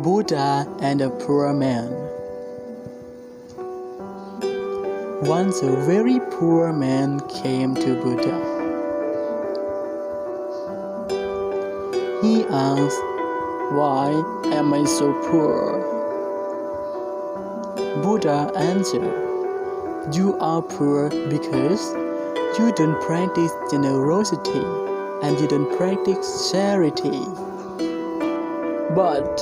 Buddha and the Poor Man. Once a very poor man came to Buddha. He asked, "Why am I so poor?" Buddha answered, "You are poor because you don't practice generosity and you don't practice charity." "But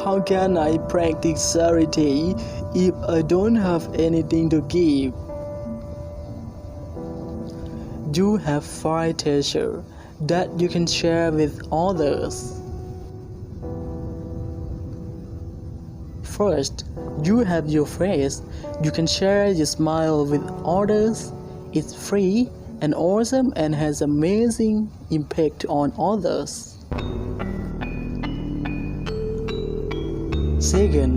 how can I practice charity if I don't have anything to give?" You have five treasures that you can share with others. First, you have your face. You can share your smile with others. It's free and awesome and has amazing impact on others. Second,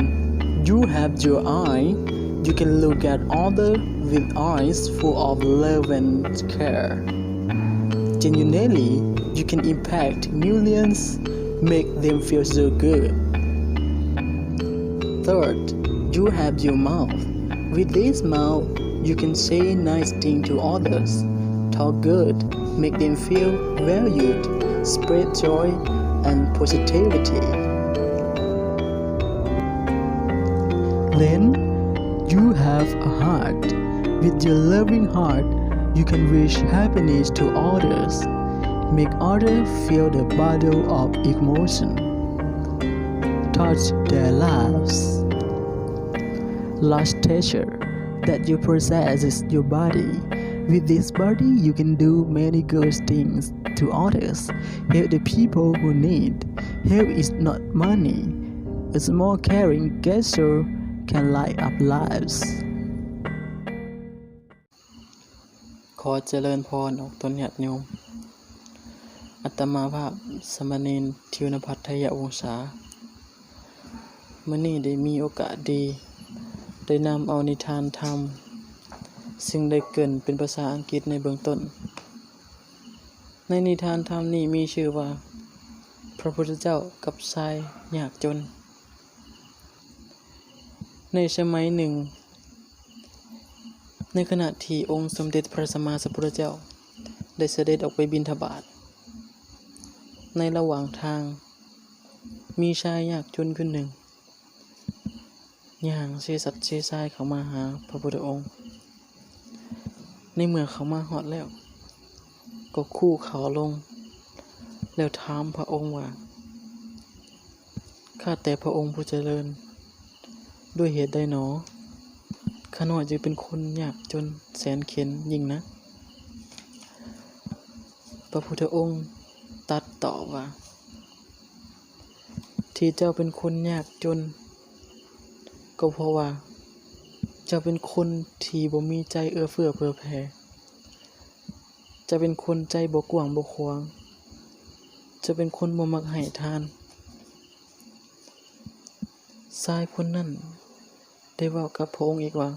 you have your eye. You can look at other with eyes full of love and care. Genuinely, you can impact millions, make them feel so good. Third, you have your mouth. With this mouth, you can say nice thing to others, talk good, make them feel valued, spread joy and positivity. Then, you have a heart. With your loving heart, you can wish happiness to others, make others feel the bundle of emotion, touch their lives. Last treasure that you possess is your body. With this body, you can do many good things to others. Help the people who need. Help is not money. A small caring gesture can light up lives. ຂໍຈະເລີນພອນອອກຕົນຍາດໂຍມ. ອາດຕະມາພາບສາມະເນນ ທິວນະພັດ ໄທຍະວົງສາ ມື້ນີ້ໄດ້ມີໂອກາດດີ ໄດ້ນຳເອົານິທານທຳ ຊຶ່ງໄດ້ເກີ່ນເປັນພາສາອັງກິດໃນເບື້ອງຕົ້ນ. ໃນນິທານທຳນີ້ມີຊື່ວ່າ ພະພຸດທະເຈົ້າກັບຊາຍຍາກຈົນ. ໃນສະໄໝໜຶ່ງ, ໃນຂະນະທີ່ອົງສົມເດັດພະສຳມາສຳພຸດທະເຈົ້າໄດ້ສະເດັດອອກໄປບິນທະບາດ, ໃນລະຫວ່າງທາງ, ມີຊາຍຍາກຈົນຄົນໜຶ່ງ ຍ່າງເຊສັດເຊຊາຍເຂົ້າມາຫາພະພຸດທະອົງ. ໃນເມື່ອເຂົ້າມາຮອດແລ້ວ, ກໍຄຸເຂົ່າລົງ ແລ້ວຖາມພະອົງວ່າ, ຂ້າແຕ່ພະອົງຜູ້ຈະເລີນ, ດ້ວຍເຫດໃດໜໍ ຂ້ານ້ອຍຈຶ່ງເປັນຄົນຍາກຈົນແສນເຂັນຍິ່ງນັກ? ພະພຸດທະອົງຕັດຕອບວ່າ, ທີ່ເຈົ້າເປັນຄົນຍາກຈົນ ກໍເພາະວ່າເຈົ້າເປັນຄົນທີ່ບໍ່ມີໃຈເອື້ອເຟື້ອເຜື່ອແຜ່. ເຈົ້າເປັນຄົນໃຈບໍ່ກວ້າງບໍ່ຂວາງ. ເຈົ້າເປັນຄົນບໍ່ມັກໃຫ້ທານ. ຊາຍຄົນນັ້ນໄດ້ເວົ້າກັບພະອົງອີກວ່າ,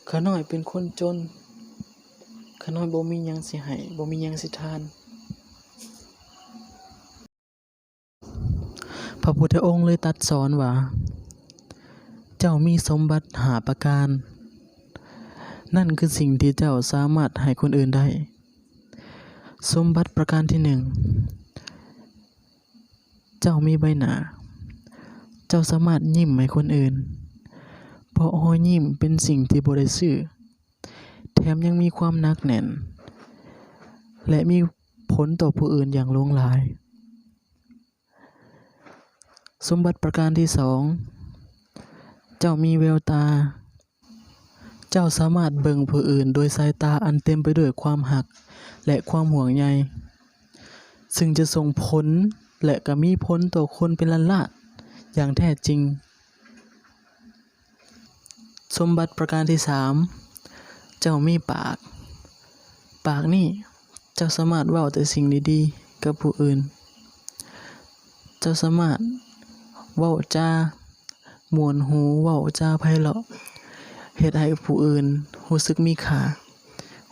ຂ້ານ້ອຍເປັນຄົນຈົນ, ຂ້ານ້ອຍບໍ່ມີຫຍັງຊິໃຫ້, ບໍ່ມີຫຍັງຊິທານ. ພະພຸດທະອົງເລີຍຕັດສອນວ່າ, ເຈົ້າມີສົມບັດຫ້າປະການ, ນັ້ນຄືສິ່ງທີ່ເຈົ້າສາມາດໃຫ້ຄົນອື່ນໄດ້. ສົມບັດປະການທີໜຶ່ງ, ເຈົ້າມີໃບໜ້າ, ເຈົ້າສາມາດຍິ້ມໃຫ້ຄົນອື່ນ, ເພາະຮອຍຍິ້ມເປັນສິ່ງທີ່ບໍ່ໄດ້ຊື້. ແຖມຍັງມີຄວາມໜັກແໜ້ນ ແລະ ມີຜົນຕໍ່ຜູ້ອື່ນຢ່າງຫຼວງຫຼາຍ. ສົມບັດປະການທີສອງ, ເຈົ້າມີແວວຕາ. ເຈົ້າສາມາດເບິ່ງຜູ້ອື່ນໂດຍສາຍຕາອັນເຕັມໄປດ້ວຍຄວາມຮັກ ແລະ ຄວາມຫ່ວງໃຍ, ຊຶ່ງຈະສົ່ງຜົນ ແລະ ກໍມີຜົນຕໍ່ຄົນເປັນລ້ານໆຢ່າງແທ້ຈິງ. ສົມບັດປະການທີສາມ, ເຈົ້າມີປາກ. ປາກນີ້ເຈົ້າສາມາດເວົ້າແຕ່ສິ່ງດີໆກັບຜູ້ອື່ນ. ເຈົ້າສາມາດເວົ້າຈາມ່ວນຫູ, ເວົ້າຈາໄພເລາະ, ເຮັດໃຫ້ຜູ້ອື່ນຮູ້ສຶກມີຄ່າ,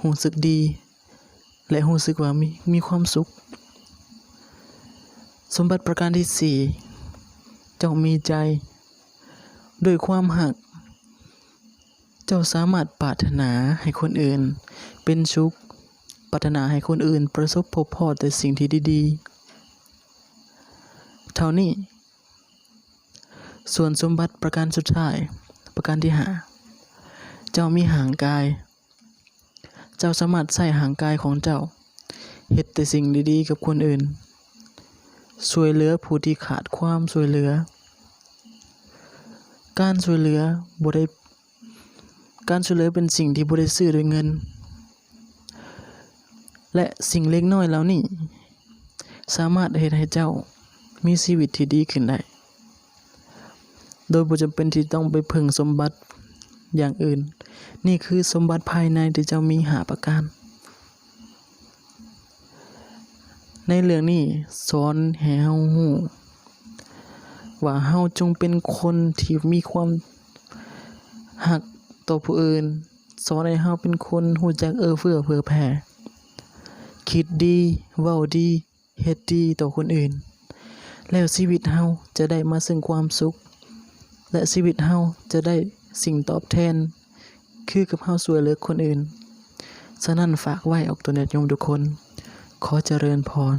ຮູ້ສຶກດີ. ແລະ ຮູ້ສຶກວ່າມີ, ມີຄວາມສຸກ. ສົມບັດປະການທີສີ່, ເຈົ້າມີໃຈ ດ້ວຍຄວາມຮັກ ເຈົ້າສາມາດປາດຖະໜາໃຫ້ຄົນອື່ນເປັນສຸກ, ປາດຖະໜາໃຫ້ຄົນອື່ນປະສົບພົບພໍ້ແຕ່ສິ່ງທີ່ດີໆ. ເທົ່ານີ້, ສ່ວນສົມບັດປະການສຸດທ້າຍ, ປະການທີຫ້າ, ເຈົ້າມີຮ່າງກາຍ. ເຈົ້າສາມາດໃຊ້ຮ່າງກາຍຂອງເຈົ້າເຮັດແຕ່ສິ່ງດີໆກັບຄົນອື່ນ, ຊ່ວຍເຫຼືອຜູ້ທີ່ຂາດຄວາມຊ່ວຍເຫຼືອ. ການຊ່ວຍເຫຼືອບໍ່ໄດ້, ການຊ່ວຍເຫຼືອເປັນສິ່ງທີ່ບໍ່ໄດ້ຊື້ດ້ວຍເງິນ ແລະ ສິ່ງເລັກນ້ອຍເຫຼົ່ານີ້ ສາມາດເຮັດໃຫ້ເຈົ້າມີຊີວິດທີ່ດີຂຶ້ນໄດ້ ໂດຍບໍ່ຈຳເປັນທີ່ຕ້ອງໄປເພິ່ງສົມບັດຢ່າງອື່ນ. ນີ້ຄືສົມບັດພາຍໃນທີ່ເຈົ້າມີຫ້າປະການ. ໃນເລື່ອງນີ້ສອນໃຫ້ເຮົາຮູ້ວ່າເຮົາຈົ່ງເປັນຄົນທີ່ມີຄວາມຮັກຕໍ່ຜູ້ອື່ນ, ສອນໃຫ້ເຮົາເປັນຄົນຮູ້ຈັກເອື້ອເຟື້ອເຜື່ອແຜ່, ຄິດດີ, ເວົ້າດີ, ເຮັດດີຕໍ່ຄົນອື່ນ, ແລ້ວຊີວິດເຮົາຈະໄດ້ມາເຊິ່ງຄວາມສຸກ ແລະ ຊີວິດເຮົາຈະໄດ້ສິ່ງຕອບແທນ ຄືກັບເຮົາຊ່ວຍເຫຼືອຄົນອື່ນ. ສະນັ້ນ, ຝາກໄວ້ອອກຕົນຍາດໂຍມທຸກຄົນ. ຂໍຈະເລີນພອນ.